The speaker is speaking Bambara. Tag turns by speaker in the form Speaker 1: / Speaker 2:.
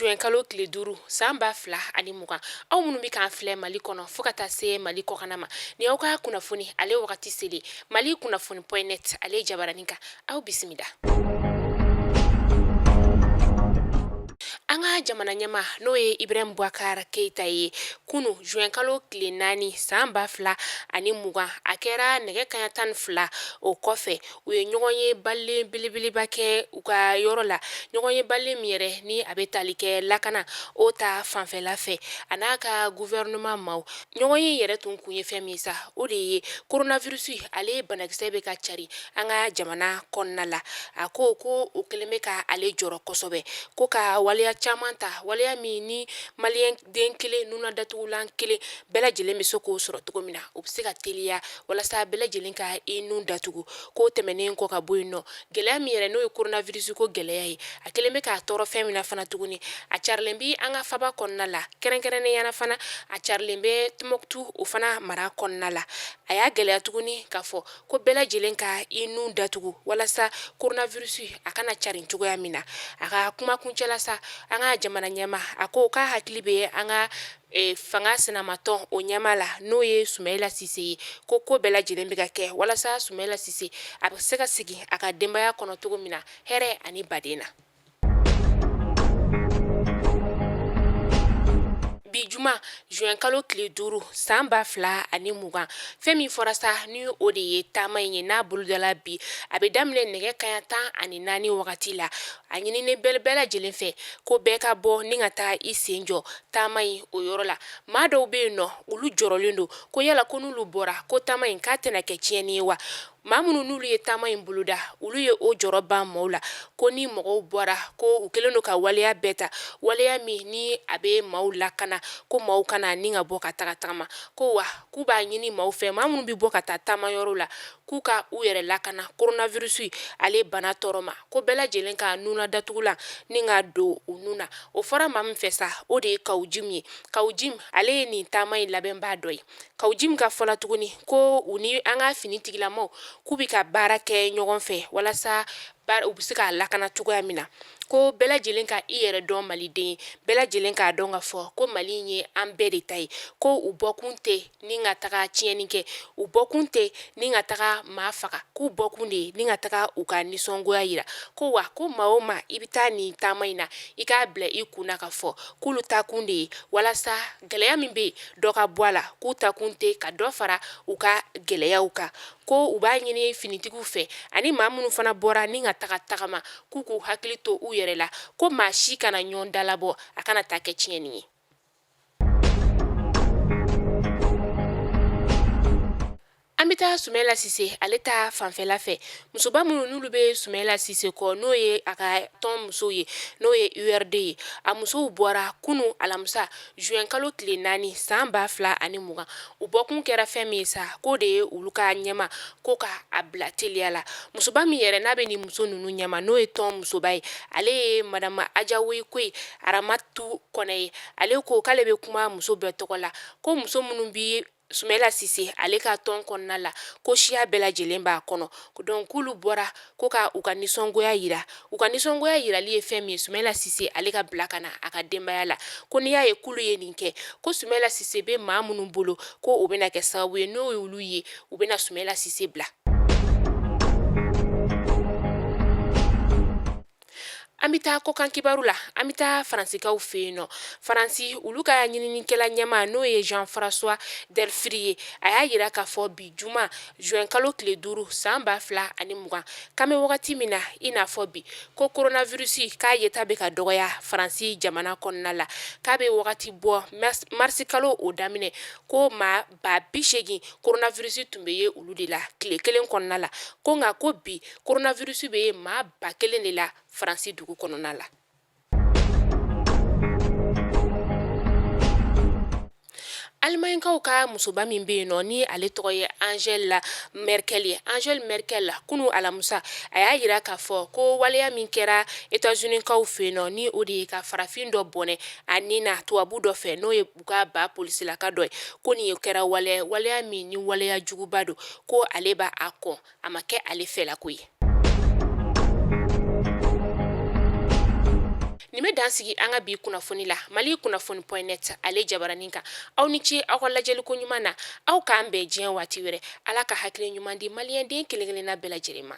Speaker 1: juin kalo tile 5 san 2020, aw minnu bɛ k'an filɛ Mali kɔnɔ fo ka taa se Mali kɔkanna ma, ni aw ka kunnafoni ale wagati selen Mali kunnafoni point net ale jabaranin kan, aw bisimila. An ka jamana ɲɛmaa n'o ye Ibrahim Boubacar Keita ye, kunu juin kalo tile 4 san 2020, a kɛra nɛgɛ kanɲɛ 12 o kɔfɛ, u ye ɲɔgɔn ye balen belebeleba kɛ u ka yɔrɔ la, ɲɔgɔn ye balen min yɛrɛ ni a bɛ tali kɛ lakana o ta fanfɛla fɛ, a n'a ka gouvernement maaw. Ɲɔgɔn ye yɛrɛ tun kun ye fɛn min sa, o de ye coronavirus ale banakisɛ bɛ ka cari an ka jamana kɔnɔna la. A ko ko o kɛlen bɛ ka ale jɔrɔ kosɛbɛ, ko ka waleya caman ta, waleya min ni maliyɛn den kelen nuna datugulan kelen bɛɛ lajɛlen bɛ se k'o sɔrɔ cogo min na, o bɛ se ka teliya walasa bɛɛ lajɛlen ka i nun datugu. K'o tɛmɛnen kɔ ka bɔ yen nɔ, gɛlɛya min yɛrɛ n'o ye coronavirus ko gɛlɛya ye, a kɛlen bɛ k'a tɔɔrɔ fɛn min na fana tuguni, a carilen bɛ an ka faba kɔnɔna la, kɛrɛnkɛrɛnnenya la fana a carilen bɛ Tɔnbukutu o fana mara kɔnɔna la. A y'a gɛlɛya tuguni k'a fɔ ko bɛɛ lajɛlen ka i nun datugu walasa coronavirus a kana carin cogoya min na. A ka kuma kuncɛ la sa, an ka jamana ɲɛmaa a ko k'a hakili bɛ an ka fanga sinamatɔn o ɲɛmaa la, n'o ye Sumayila Sise ye, ko ko bɛɛ lajɛlen bɛ ka kɛ walasa Sumayila Sise a bɛ se ka segin a ka denbaya kɔnɔ cogo min na hɛrɛ ani baden na. Bi juma juin kalo tile 5 san 2020, fɛn min fɔra sa ni o de ye taama in ye n'a bolodala bi, a bɛ daminɛ nɛgɛ kanɲɛ 14 wagati la. A ɲininen bɛ bɛɛ lajɛlen fɛ ko bɛɛ ka bɔ ni ka taa i sen jɔ taama in o yɔrɔ la. Maa dɔw bɛ yen nɔ, olu jɔrɔlen don ko yala ko n'olu bɔra ko taama in k'a tɛna kɛ tiɲɛni ye wa? Maa minnu n'olu ye taama in boloda, olu ye o jɔrɔ ban maaw la ko ni mɔgɔw bɔra ko u kɛlen don ka waleya bɛɛ ta, waleya min ni a bɛ maaw lakana, ko maaw kana ni ka bɔ ka taga tagama, ko wa k'u b'a ɲini maaw fɛ, maa minnu bɛ bɔ ka taa taama yɔrɔ la, k'u ka u yɛrɛ lakana coronavirus ale bana tɔɔrɔ ma, ko bɛɛ lajɛlen ka nuna datugulan ni ka don u nun na. O fɔra maa min fɛ sa, o de ye Kawu Jim ye. Kawu Jim ale ye nin taama in labɛnbaa dɔ ye. Kawu Jim ka fɔ la tuguni ko u ni an ka fini tigilamaw k'u bɛ ka baara kɛ ɲɔgɔn fɛ walasa u bɛ se k'a lakana cogoya min na, ko bɛɛ lajɛlen ka i yɛrɛ dɔn maliden ye, bɛɛ lajɛlen k'a dɔn ka fɔ ko Mali in ye an bɛɛ de ta ye, ko u bɔkun tɛ ni ka taga tiɲɛni kɛ, u bɔkun tɛ ni ka taga maa faga, k'u bɔkun de ye ni ka taga u ka nisɔngoya yira, ko wa ko maa o maa i bɛ taa nin taama in na, i k'a bila i kun na ka fɔ k'olu taakun de ye walasa gɛlɛya min bɛ yen dɔ ka bɔ a la, k'u taakun tɛ ka dɔ fara u ka gɛlɛyaw kan, ko u b'a ɲini finitigiw fɛ ani maa minnu fana bɔra ni ka taga tagama, k'u k'u hakili to u yɛrɛ la, ko maa si kana ɲɔgɔn dalabɔ, a kana taa kɛ tiɲɛni ye. An bɛ taa Sumayila Sise ale ta fanfɛla fɛ. Musoba minnu n'olu bɛ Sumayila Sise kɔ, n'o ye a ka tɔn musow ye, n'o ye URD ye, a musow bɔra kunun alamisa juin kalo tile 4 san 2020. U bɔkun kɛra fɛn min ye sa, k'o de ye olu ka ɲɛmaa ko ka a bila teliya la. Musoba min yɛrɛ n'a bɛ nin muso ninnu ɲɛma, n'o ye tɔn musoba ye, ale ye madame Ajawoyi Koyi Aramatu Kɔnɛ ye. Ale ko k'ale bɛ kuma muso bɛɛ tɔgɔ la, ko muso minnu bɛ Sumayila Sise ale ka tɔn kɔnɔna la, ko siya bɛɛ lajɛlen b'a kɔnɔ, donc k'olu bɔra ko ka u ka nisɔngoya yira. U ka nisɔngoya yirali ye fɛn min ye, Sumayila Sise ale ka bila ka na a ka denbaya la, ko n'i y'a ye k'olu ye nin kɛ, ko Sumayila Sise bɛ maa minnu bolo, ko o bɛna kɛ sababu ye n'o y'olu ye, u bɛna Sumayila Sise bila. An bɛ taa kɔkan kibaru la. An bɛ taa Faransikaw fɛ yen nɔ. Faransi olu ka ɲininikɛla ɲɛmaa, n'o ye Jean François Delfraissy ye, a y'a yira k'a fɔ bi juma juin kalo tile 5 san 2020, k'an bɛ wagati min na i n'a fɔ bi, ko coronavirus k'a yeta bɛ ka dɔgɔya Faransi jamana kɔnɔna la, k'a bɛ wagati bɔ marisi kalo o daminɛ, ko maa 80,000 coronavirus tun bɛ ye olu de la tile kelen kɔnɔna la, ko nka ko bi coronavirus bɛ ye maa 1000 de la Faransi dugu kɔnɔna la. Alimaɲikaw ka musoba min bɛ yen nɔ, ni ale tɔgɔ ye Angela Merkel ye, Angela Merkel kunun alamisa a y'a yira k'a fɔ ko waleya min kɛra États-Unis kaw fɛ yen nɔ, ni o de ye ka farafin dɔ bɔnɛ a ni na tubabu dɔ fɛ, n'o ye u ka ba polisilaka dɔ ye, ko nin ye kɛra waleya waleya min ni waleya juguba don, ko ale b'a a kɔn, a ma kɛ ale fɛlako ye. Nin bɛ Nin bɛ dan sigi an ka bi kunnafoni la Mali kunnafoni point net ale jabaranin kan. Aw ni ce aw ka lajɛliko ɲuman na. Aw k'an bɛn diɲɛ waati wɛrɛ. Ala ka hakili ɲuman di maliyɛnden kelen kelenna bɛɛ lajɛlen ma.